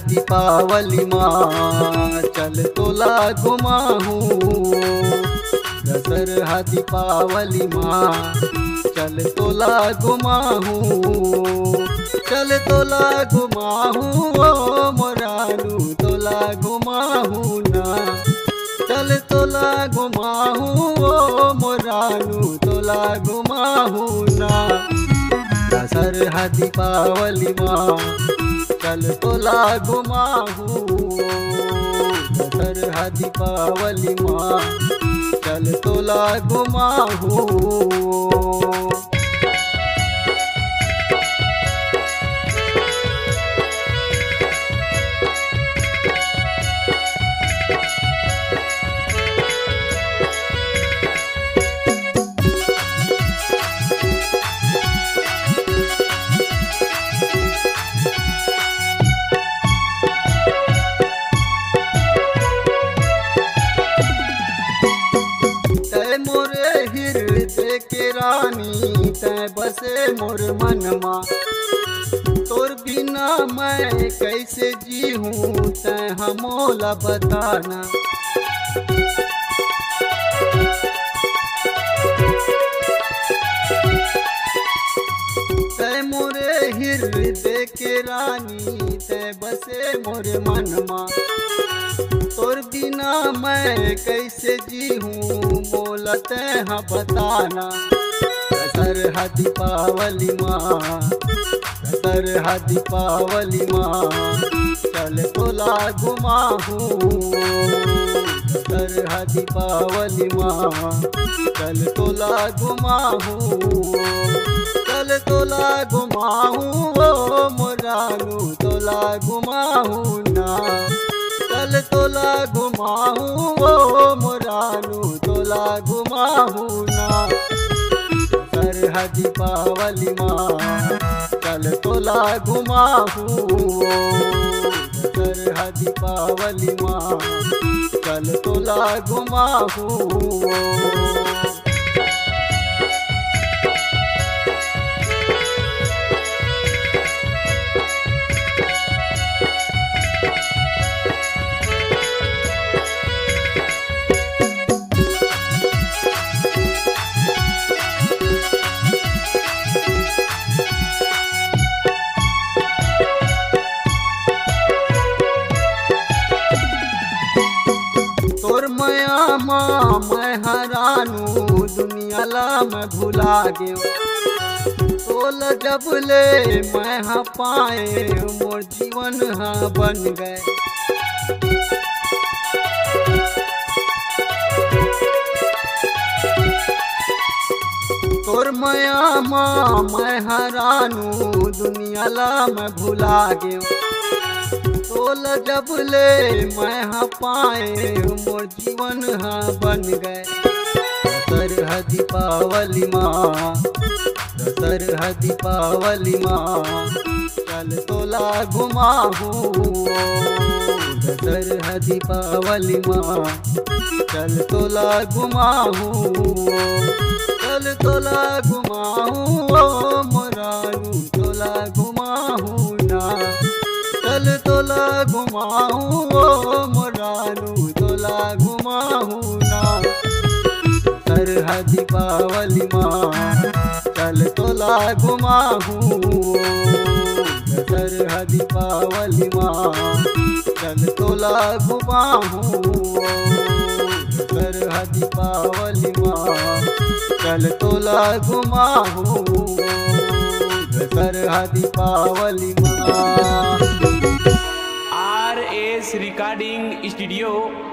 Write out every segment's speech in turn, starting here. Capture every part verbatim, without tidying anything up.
दीपावली मा चल तोला घुमाहूँ, दशहरा दीपावली मा चल तोला घुमाहूँ, चल तोला घुमाहूँ ओ मोर रानू, तोला घुमाहूँ ना। चल तोला घुमाहूँ ओ मोर रानू, तोला घुमाहूँ ना। दशहरा दीपावली मा चल तोला घुमाहूँ, दशहरा दीपावली मा चल तोला घुमाहूँ। तै मोरे हृदय के रानी, तै बसे मोर मन मा। तोर बिना मैं कैसे जीहूँ, तै हा मोला बताना। तै मोरे हृदय के रानी, तै बसे मोर मन मा। तोर बिना मैं कैसे जीहूँ, मोला तै हा बताना। दशहरा दीपावली मा, दशहरा दीपावली मा चल तोला घुमाहूँ, दशहरा दीपावली मा चल तोला घुमाहूँ, चल तोला घुमाहूँ ओ मोर रानू, तोला घुमाहूँ ना। चल तोला घुमाहूँ ओ मोर रानू, तोला घुमाहूँ ना। दशहरा दीपावली मा चल तोला घुमाहूँ, दशहरा दीपावली मा चल तोला घुमाहूँ। तोर मया मा मैं हा रानू, दुनिया ला मैं भुला गेंव। तोला जब ले मैं हा पाएंव, मोर जीवन हा बन गे। तोर मया मा मैं हा रानू, दुनिया ला मैं भुला गेंव। तोला जब ले मैं हा पाएंव, मोर जीवन हा बन गे। दशहरा दीपावली मा, दशहरा दीपावली मा चल तोला घुमाहूँ, दशहरा दीपावली मा चल तोला घुमाहूँ, चल तोला घुमाहूँ ओ मोर रानू, तोला घुमाहूँ ना। चल तोला घुमाहूँ ओ मोर रानू, तोला घुमाहूँ ना। दशहरा दीपावली मा चल तोला घुमाहूँ, दशहरा दीपावली मा चल तोला घुमाहूँ, दशहरा दीपावली मा चल तोला घुमाहूँ, दशहरा दीपावली मा। आर एस रिकॉर्डिंग स्टूडियो,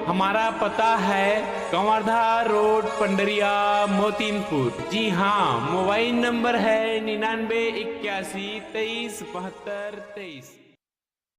हमारा पता है कंवरधा रोड, पंडरिया, मोतीनपुर। जी हाँ, मोबाइल नंबर है निन्यानवे इक्यासी तेईस बहत्तर तेईस।